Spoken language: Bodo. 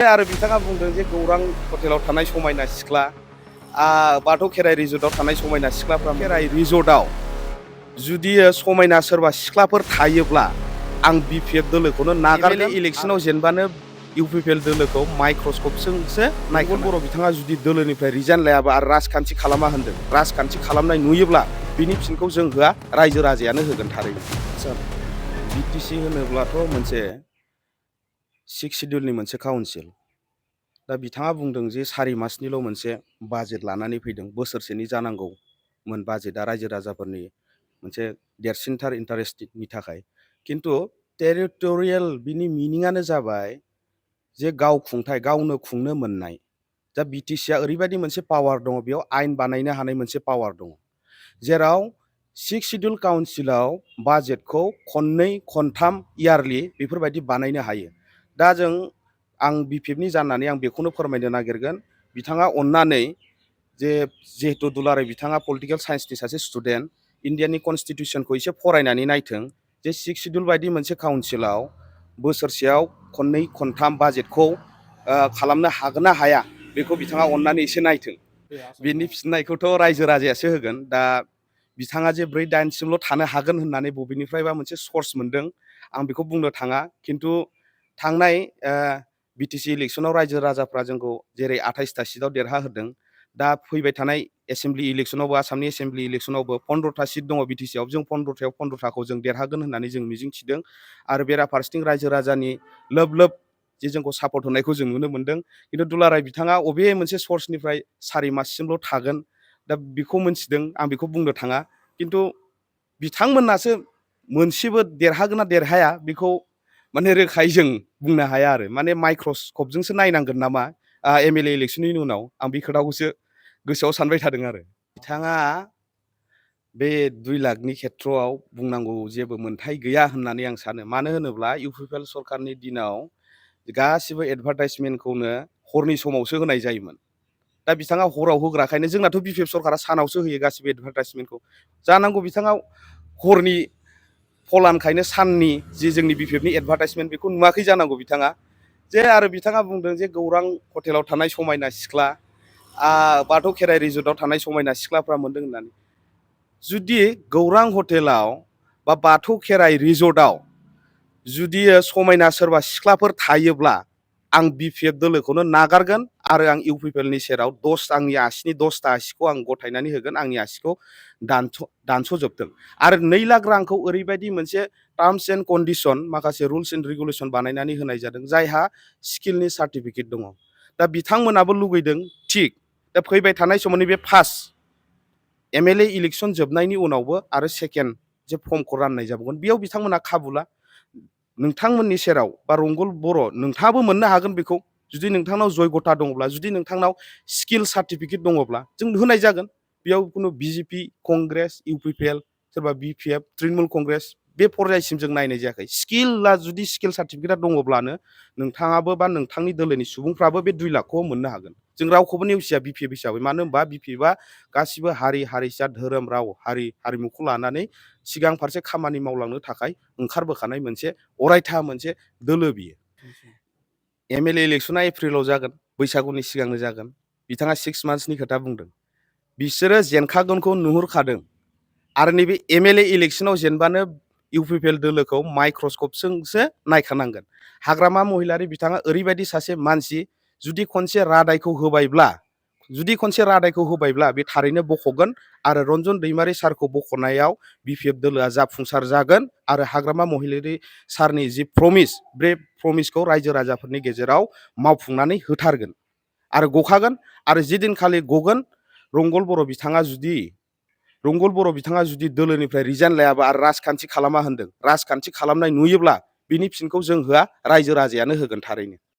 आरो बिथाङा बुंदों जे गौरां हटेलाव थानाय समायना सिख्ला बाथौ खेराइ रिजर्टआव थानाय समायना सिख्लाफ्रा खेराइ रिजर्टआव जुदि समायना सोरबा सिख्लाफोर थायोब्ला आं BPF दोलोखौनो नागारगोन। इलेक्सनाव जेनबानो UPPL दोलोखौ माइक्रस्कपजोंसो नायगोन। बर' बिथाङा जुदि दोलोनिफ्राय रिजाइन लायाबा आरो राजखान्थि खालामा होनदों, राजखान्थि खालामनाय नुयोब्ला बिनि फिनखौ जों होआ, रायजो राजायानो होगोन थारैनो। BTC होनोब्लाथ' मोनसे 6 शिड्युलनि मोनसे काउन्सिल। दा बिथाङा बुंदों जे 4 मासनिल' मोनसे बाजेट लानानै फैदों, बोसोरसेनि जानांगौमोन बाजेटआ रायजो राजाफोरनि मोनसे देरसिनथार इन्टारेस्टनि थाखाय। खिन्थु टेरिटरियेल बिनि मिनिङानो जाबाय जे गावखुंथाय, गावनो खुंनो मोननाय। दा BTCआ ओरैबायदि मोनसे पावार दङ, बेयाव आयेन बानायनो हानाय मोनसे पावार दङ, जेराव 6 शिड्युल काउन्सिलाव बाजेटखौ खननै खनथाम इयारलि बेफोरबायदि बानायनो हायो। दा आं BPFनि जानानै आं बेखौनो फोरमायनो नागिरगोन, बिथाङा अननानै जिहेतु दुलाराय बिथाङा पलिटिकेल साइन्सनि सासे स्टुडेन्ट, इन्डियानि कनस्टिटिउसनखौ एसे फरायनानै नायथों जे 6 शिड्युल बायदि मोनसे काउन्सिलाव बोसोरसेयाव खननै खनथाम बाजेटखौ खालामनो हागोन ना हाया, बेखौ बिथाङा अननानै एसे नायथों। बिनि फिननायखौथ' रायजो राजायासो होगोन। दा बिथाङा जे 4-दानसिमल' थानो हागोन होननानै बबेनिफ्रायबा मोनसे सर्स मोनदों, आं बेखौ बुंनो थाङा। खिन्थु थांनाय BTC इलेक्सनाव रायजो राजाफ्रा जोंखौ जेरै 28टा सिटआव देरहाहोदों, दा फैबाय थानाय एसेम्ब्लि इलेक्सनावबो, आसामनि एसेम्ब्लि इलेक्सनावबो 15टा सिट दङ BTCआव, जों 15थायाव 15थाखौ जों देरहागोन होननानै जों मिजिंथिदों। आरो बेराफारसेथिं रायजो राजानि लोब लोब जे जोंखौ सापर्ट होनायखौ जों नुनो मोनदों। खिन्थु दुलाराय बिथाङा अबे मोनसे सर्सनिफ्राय 4 माससिमल' थागोन, दा बेखौ मोनथिदों, आं बेखौ बुंनो थाङा। खिन्थु बिथांमोनासो मोनसेबो देरहागोन ना देरहाया बेखौ माने रोखायै जों बुंनो हाया आरो। माने माइक्रस्कपजोंसो नायनांगोन नामा MLA इलेक्सननि उनाव, आं बे खोथाखौसो गोसोआव सानबाय थादों आरो। बिथाङा बे 2 लाखनि खेथ्रआव बुंनांगौ जेबो मोन्थाय गैया होननानै आं सानो। मानो होनोब्ला UPPL सरकारनि दिनाव गासिबो एडभार्टाइजमेन्टखौनो हरनि समावसो होनाय जायोमोन। दा बिथाङा हराव होग्राखायनो, जोंनाथ' BPF सरकारा सानावसो होयो गासिबो एडभार्टाइजमेन्टखौ। जानांगौ बिथाङा हरनि फलानखायनो साननि जोंनि BPFनि एडभार्टाइजमेन्ट बेखौ नुवाखै जानांगौ बिथाङा। आरो बिथाङा बुंदों जे गौरां हटेलाव थानाय समायना सिख्ला बाथौ खेराइ रिजर्टआव थानाय समायना सिख्लाफ्रा मोनदों होननानै। जुदि गौरां हटेलाव बा बाथौ खेराइ रिजर्टआव जुदि समायना सोरबा सिख्लाफोर थायोब्ला आं BPF दोलोखौनो नागारगोन, आरो आं UPPLनि सेराव आंनि आसिनि 10टा आसिखौ आं गथायनानै होगोन, आंनि आसिखौ दानस'जोबथों। आरो 2 लाख रांखौ ओरैबायदि मोनसे टार्म्स एन्ड कन्डिसन, माखासे रुल्स एन्ड रेगुलेसन बानायनानै होनाय जादों, जायहा स्किलनि सार्टिफिकेट दङ। दा बिथांमोनाबो लुगैदों, थिग दा फैबाय थानाय समाव नैबे फार्स्ट MLA इलेक्सन जोबनायनि उनावबो आरो सेकेन्ड जे फर्मखौ राननाय जाबावगोन, बेयाव बिथांमोना खाबुला नोंथांमोननि सेराव बा रंगल बर' नोंथाङाबो मोननो हागोन बेखौ, जुदि नोंथांनाव जयगथा दङब्ला, जुदि नोंथांनाव स्किल सार्टिफिकेट दङब्ला जों होनाय जागोन। बेयाव खुनु BJP, कंग्रेस, UPPL, सोरबा BPF, तृणमूल कंग्रेस बे पर्यायसिम जों नायनाय जायाखै। स्किलआ जुदि स्किल सार्टिफिकेटआ दङब्लानो नोंथाङाबो बा नोंथांनि दोलोनि सुबुंफ्राबो बे 2 लाखखौ मोननो हागोन। जों रावखौबो नेवसिया BPF हिसाबै, मानो होनबा BPFआ गासिबो हारि हारिसा, धोरोम, राव, हारिमुखौ लानानै सिगां फारसे खामानि मावलांनो थाखाय ओंखारबोखानाय मोनसे अरायथा मोनसे दोलो बियो। MLA इलेक्सना एप्रिलाव जागोन, बैसागुनि सिगांनो जागोन। बिथाङा 6 मान्थसनि खोथा बुंदों, बिसोरो जेनखागोनखौ नुहुरखादों। आरो नैबे MLA इलेक्सनाव जेनबानो UPPL दोलोखौ माइक्रस्कपजोंसो नायखानांगोन। हाग्रामा महिलारि बिथाङा ओरैबायदि सासे मानसि, जुदि खनसे रादायखौ होबायब्ला बे थारैनो बख'गोन। आरो रन्जन दैमारि सारखौ बख'नायाव BPF दोलोआ जाफुंसार जागोन, आरो हाग्रामा महिलारि सारनि जि प्रमिस, बे प्रमिसखौ रायजो राजाफोरनि गेजेराव मावफुंनानै होथारगोन आरो गखागोन। आरो जिदिनखालि गगोन, रंगल बर' बिथाङा जुदि दोलोनिफ्राय रिजाइन लायाबा आरो राजखान्थि खालामा होनदों, राजखान्थि खालामनाय नुयोब्ला बिनि फिनखौ जों होआ, रायजो राजायानो होगोन थारैनो।